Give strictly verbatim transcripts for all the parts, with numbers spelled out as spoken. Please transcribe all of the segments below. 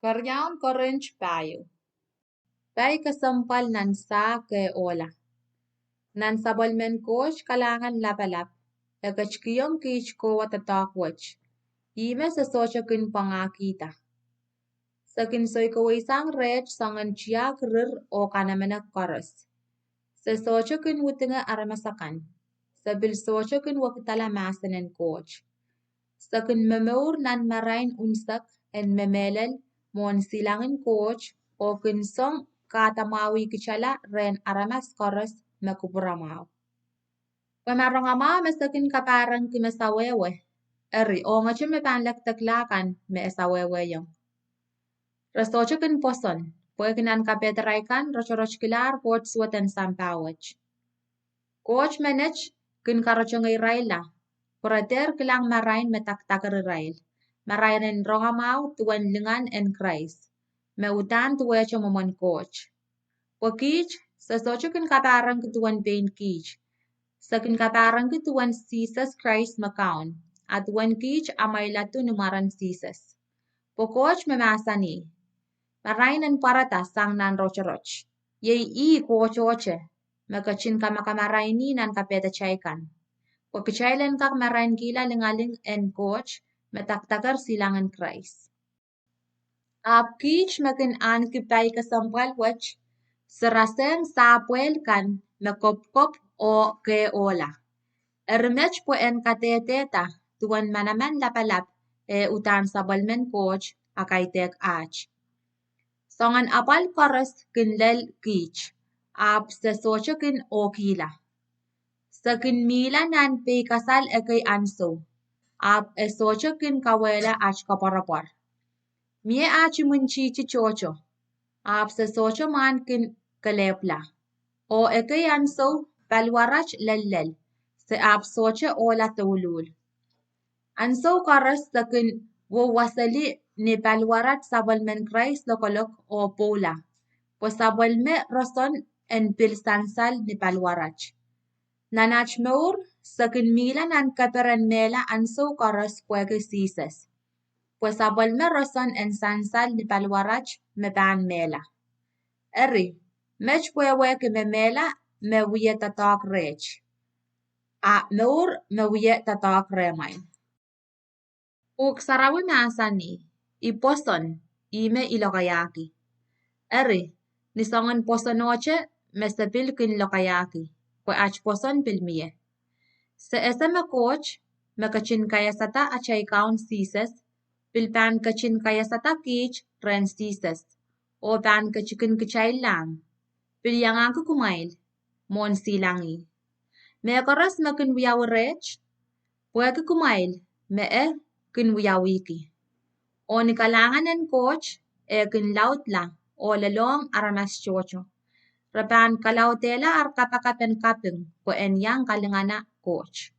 Keriaun Korint pahieu. Pai kesempwal nan sahke ohla. Nan sapwellimen Koht kalahngan lapalap, e ketikihong kiht kohwa doadoahk wet, ihme se sohte kin pwangahkihda. Se kin soikawei sang reht soangen tiahk rir oh kanamenek koaros. Se sohte kin widinge aramas akan. Se pil sohte kin wekidala mahsen en Koht. Se kin momour nan marain unsek en me mehlel mwohn silangin Koht, oh kin song kadamwahwihkitala rehn aramas koaros me kupwuramwahu. Pwe ma rongamwahu me se kin kapahrengki me sawehwe, eri ongete me pahn lekdekla kan me e sawehwehiong. Re sohte kin pwoson, pwehki nan kapehd arail kan rotorotkilahr Koht suwed en sampah wet. Koht menet kin karotongeirailla, pwe re dehr kilang marain me dakdaker irail, marain en rongamwahu duwen lingan en Krais, me uhdahn duwehte mwomwen Koht. Pwe kiht, se sohte kin kapahrengki duwen pein kiht. Se kin kapahrengki duwen Sises Krais me Kaun, a duwen kiht amwail ladu ni mwaren Sises. Pwe Koht me mahsanih, marain en pwarada sang nan rotorot, iei ih kohtohte, me ketin kamakamaraini nan kapehd atail kan. Pwe kitail en kak marainkihla lingaling en Koht, me dakdaker silangin Krais. Ahpw kiht me kin ahneki pai kesempwal wet, se rasehng sahpwel kan me kopkop oh kehkohla. Eri met pwe en kadehdehda duwen manaman lapalap, e uhdahn sapwellimen Koht, a kaidehk aht. Soangen apwal koaros kin lel kiht, ahpw se sohte kin ohkihla. Se kin mihla nan peikasal ekei ansou, ahpw e sohte kin kawehla aht koapworopwor. Mie aht imwintihti tohto, ahpw se sohte mwahn kin kelehpwla. Oh ekei ansou paliwarat lellel, se ahpw sohte ohla douluhl. Ansou koaros se kin wewaseli ni paliwarat sapwellimen Krais lokolok oh pwoula, pwe sapwellime roson en pil sansal ni paliwarat. Nan aht mour, se kin mihla nan keperen mehla ansou koaros pwehki Sises, pwe sapwellime roson en sansal ni paliwarat me pahn mehla. Eri, met wehwehki me mehla me wie doadoahk reht, a mour me wie doadoahk rehmwail. Pwuhk Sarawi mahsanih, I pwoson, ihme I lokaiahki. Eri, ni soangen pwosonohte me se pil kin lokaiahki, pwe aht pwoson pil mie. Se ese me Koht, me ketin kaiasada atail Kaun Sises, pil pahn ketin kaiasada kiht rehn Sises, oh pahn ketikin kitail lahng, pil iangahki kumwail, mwohn silangih. Mehkoaros me kin wiawi reht, pwehki kumwail, me e kin wiawihki. Oh ni kalahngan en Koht, e kin laudla, oh lelohng aramas tohto. Re pahn kalaudehla ar kapakap en kaping, pwe en iang kalingana Koht.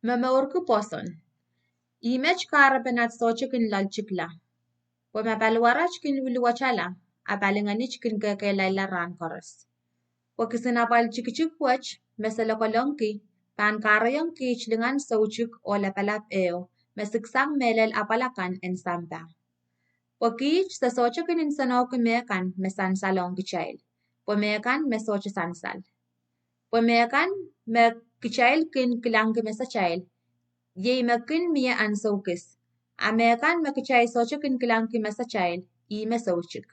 Momourki pwoson. Ih met kahrepen aht sohte kin loaltikla. Pwe ma paliwarat kin wiliwatala, a palingehnit kin kehkehlailla rahn koaros. Pwe kisin apwal tikitik wet, me se lokolongki, pahn kahrehiong kiht lingan soutuk oh lapalap ehu, me siksang mehlel apwal akan en sampah. Pwe kiht se sohte kin nsenohki mehkan me sansalohng kitail, pwe mehkan me sohte sansal. Pwe mehkan me kitail kin kilangki mesatail, iei me kin mie ansou kis, a mehkan me kitail sohte kin kilangki mesatail, ihme soutuk.